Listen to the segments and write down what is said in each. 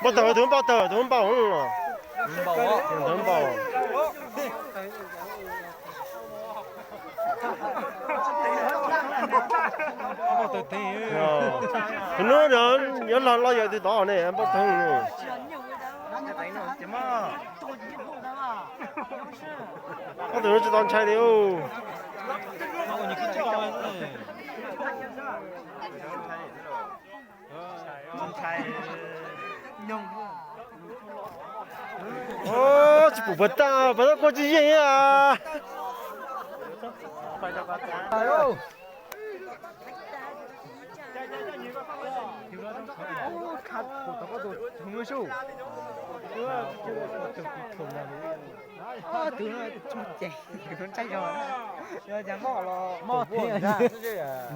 Npau taws, tus npau taws, tus npau, tus npau. Tus nub yuav los los yawm tus tod ne, npau taws ne. Ob tug nub tsis tau ntshai li. Tsis pum puas tag, puas tag kua tsis yeej a. Tus no ntshai yog, yog cas mob los mob thiab.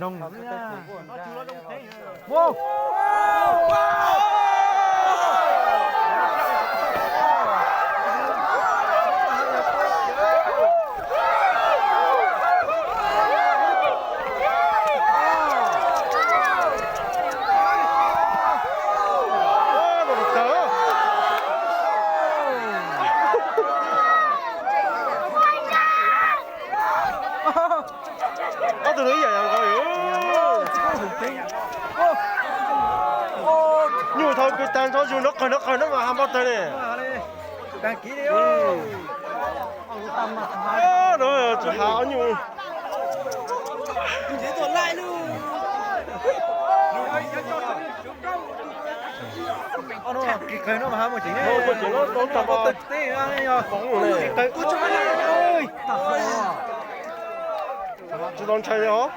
Noog. Ob tug no ib yam yam nkaus. Nyuj thaum kwv tag nrho zus nrov qawg nrov qawg nrov mas has npau taws ne. No tsis has ob nyuj. Muaj tseem no tau tag npas. Tsis tau ntshai os.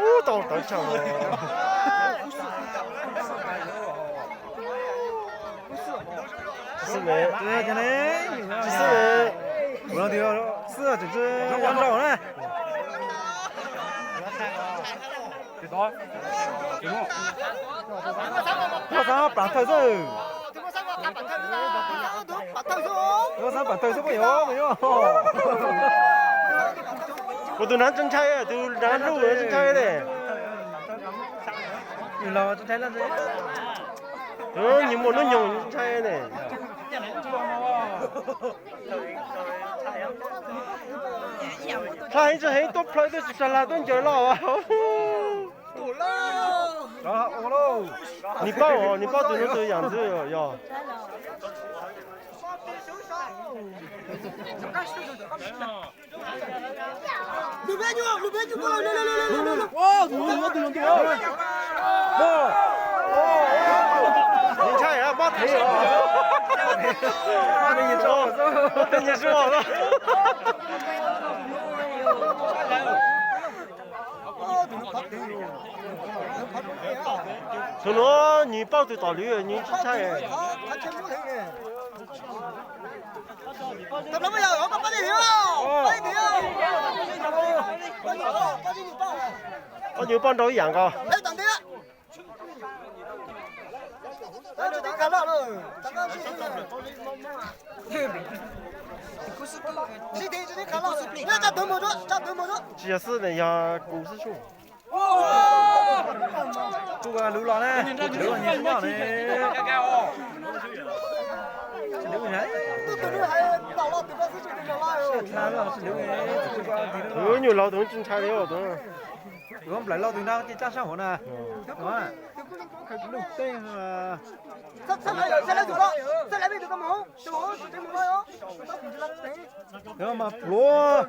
Ub, tau tawv tshaj. Tsis xwb ne. Tsis xwb ne. Kuv no tias xwb tseem tsis nyob nraud na. Muaj xab pam thawj xwb. Muaj xab pam thawj xwb puas yog, puas yog. Kuv tus nav ntshai ntshai, tus nav luj ntshai ntshai ne. Nws los ntshai ntshai. Nws muaj hnub nyoog ntshai ne. Hla heev tsis heev tuaj plhaw tuaj tsis sas lag tuaj ncaws los. Nws paub, nws paub tus no tus yam ntxwv yog. Nws ntshai mob thev os. Mob thev nyias zuaj. Tus nuav nws paub tus tom lwm nws tsis ntshai. Ob nyuag poj nrau ib yam nkaus. Tsis yog xwb ne, yog kuv xwb sub. Kuv lub los ne, kuv lub los nyias suab ne. Tus nyuag laus tus tsis ntshai li os. Tus nplaim laus tus nrab ces caj sab hauv na. Lub tej mas pluav.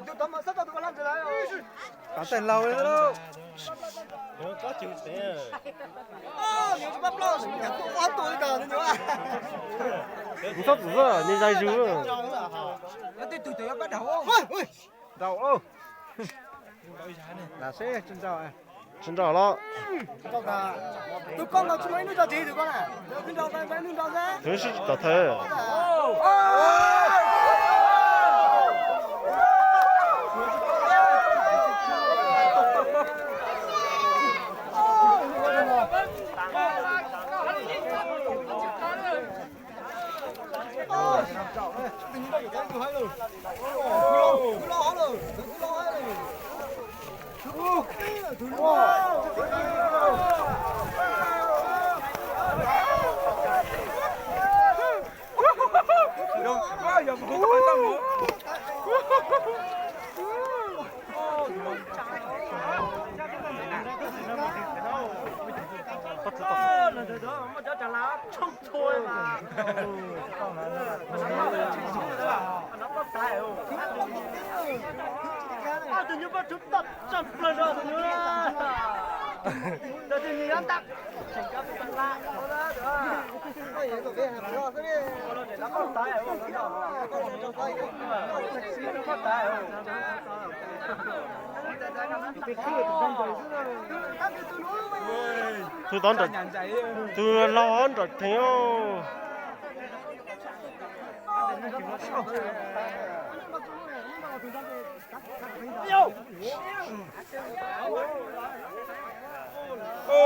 Tav tais laus li lawm. Kuv txhob txwm xwb, nws zais zws. Nrau lauj. Lam seb tsis nrau. Tsis nrau los. Tus sib tom thawj. Tus tod nram, tus laug nram theev.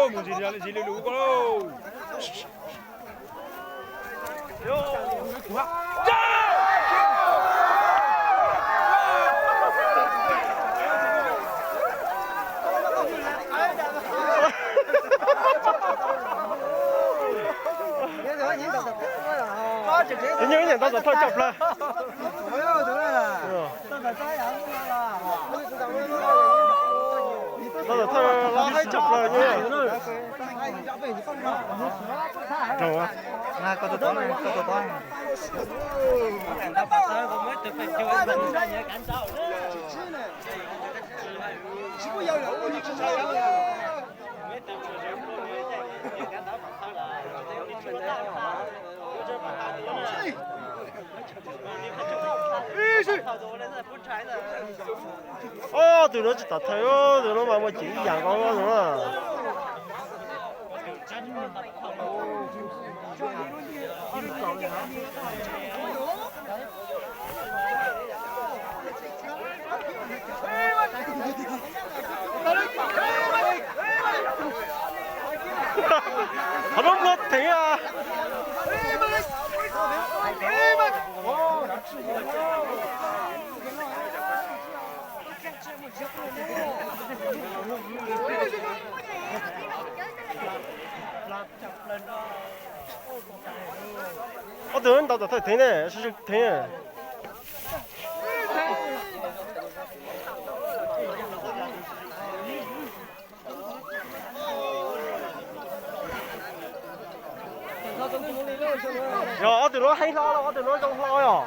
Mus ntsis ntsis li lus ko lauj. Tus nyuj ib nyuag ntau tom thawj coj plaws. Ntau tom thawj los haib coj plaws nyuj. Raug. Ob tug no tsis tom thawj, tus no mas muaj ceem ib yam nkaus no. Qhov no muaj theev a. Ob tug ntau tom thawj theev ne, sib sib theev. Yog ob tug no heev hlo los ob tug no zoo hlo yom?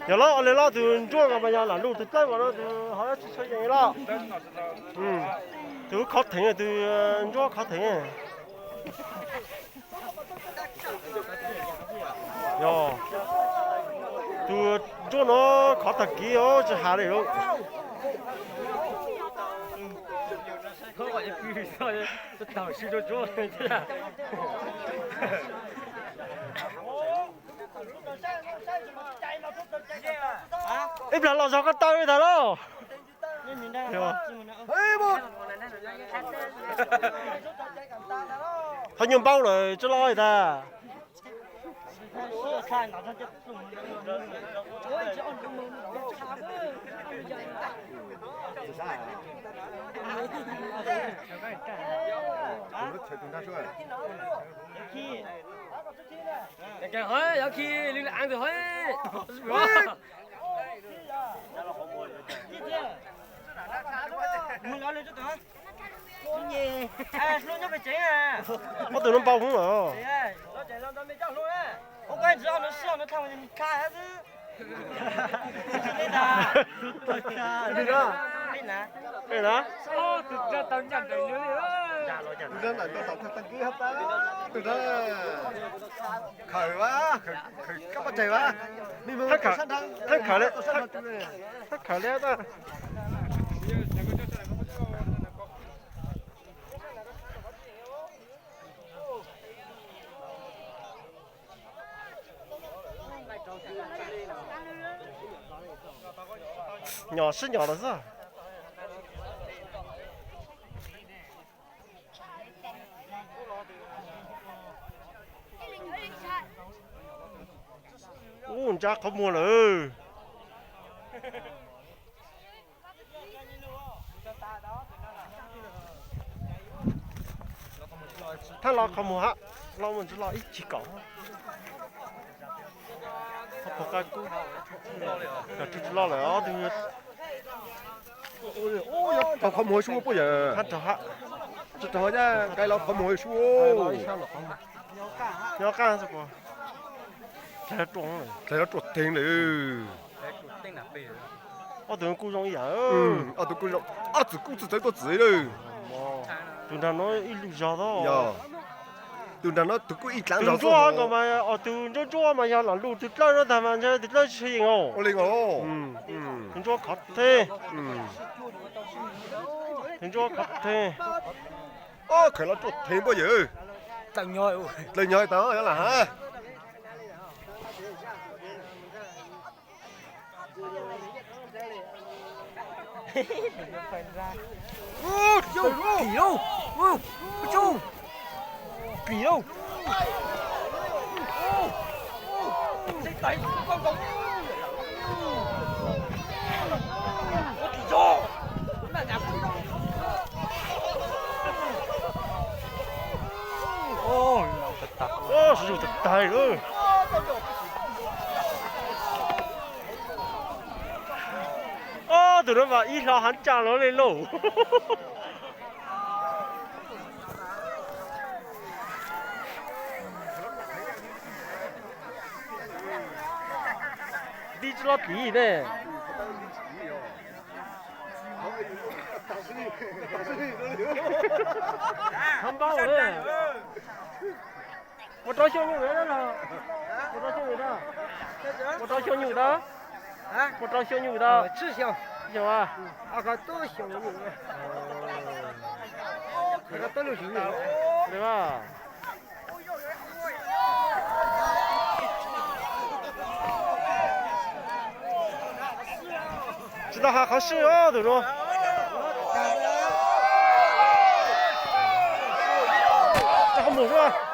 Yog los, li los tus ntsuab ko mas yog lam lug tus dawb mas no tus ho tsis tshua yeej los. Tus khov theev, tus ntsuab khov theev. Yog tus ntsuab no khov tag kiv os, tsis has li lawm. Ib plag los zog koj tau li ntag lauj. Qhov nyuag npaub lawm tsis los li ntag. Yog khi li lawv aav ntawd hov. Ob tug no npau hwv lawm. Peb na. Tus no ntawm ntau tom thawj tag kis hab tab, tus no khaws vas, khaws kab paj tseg vas, me mus sab nrad, thab khaws li, thab khaws li tab. Nyom sib nyom los xwb. Ub, ntsab qhov muag lawm. Thaj los qhov muag hab, los mus ntsis los ib chim kaum. Qhov puag qab kub, tsis loj lawm ob tug. Qhov muag sub puab yawg. Hab rau hab. Tsis rau hab, nqaij los qhov muag sub. Nyob qab, dlawg ruam theeg lawm. Ob tug kuj zoo ib yam. Ob tug kuj zoo, ob txwm kuj txwv txawv tuaj txwv lawm. Tus nrag no ib lub zog tod. Tus nrag no tus kuj ib dlaab zog. Tus ntsuab nkaus mas, tus ntsuab ntsuab mas yog lam lug tus dlawb no tag mas ntshe tus dlawb tsis yeem os. Ua li os. Tus ntsuab khov theeb. Tus ntsuab khov theeb. Ob, khaws los ruaj theeb puab yawg. Dlawg nyog tod yog lam hab. Sib zug tag tag lawm. Ob tug no mas ib hlo hav tsa los li lauj. Tib tsis loj tiv ne. Hab npaub ne. Puas rau xyoo nyuj lawm los? Puas rau xyoo nyuj tod? Puas rau xyoo nyuj tod? Puas rau xyoo nyuj tod? Xyoo a? Tsis tau has qhov swj os tus no. Tso qhov muag xwb.